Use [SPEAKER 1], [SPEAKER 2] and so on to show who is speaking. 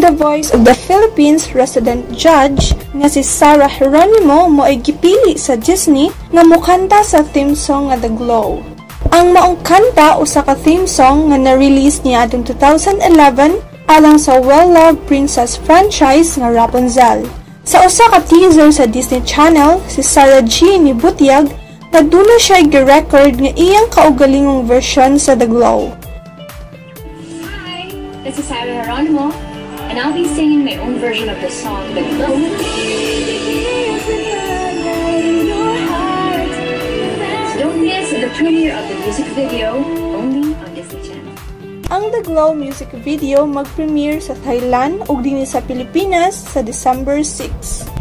[SPEAKER 1] The Voice of the Philippines resident judge nga si Sarah Geronimo mo'y gipili sa Disney nga mokanta sa theme song nga The Glow. Ang maong kanta usa ka theme song nga na-release niadtong 2011 alang sa well-loved princess franchise nga Rapunzel. Sa usa ka teaser sa Disney Channel, si Sarah G nibutyag nga duna siya gi-record nga iyang kaugalingong version sa The Glow.
[SPEAKER 2] Hi, this is Sarah Geronimo, and I'll be singing my own version of the song, The Glow. Don't miss the premiere of the music video only on Disney Channel.
[SPEAKER 1] Ang The Glow music video mag-premiere sa Thailand ug dinhi sa Pilipinas sa December 6.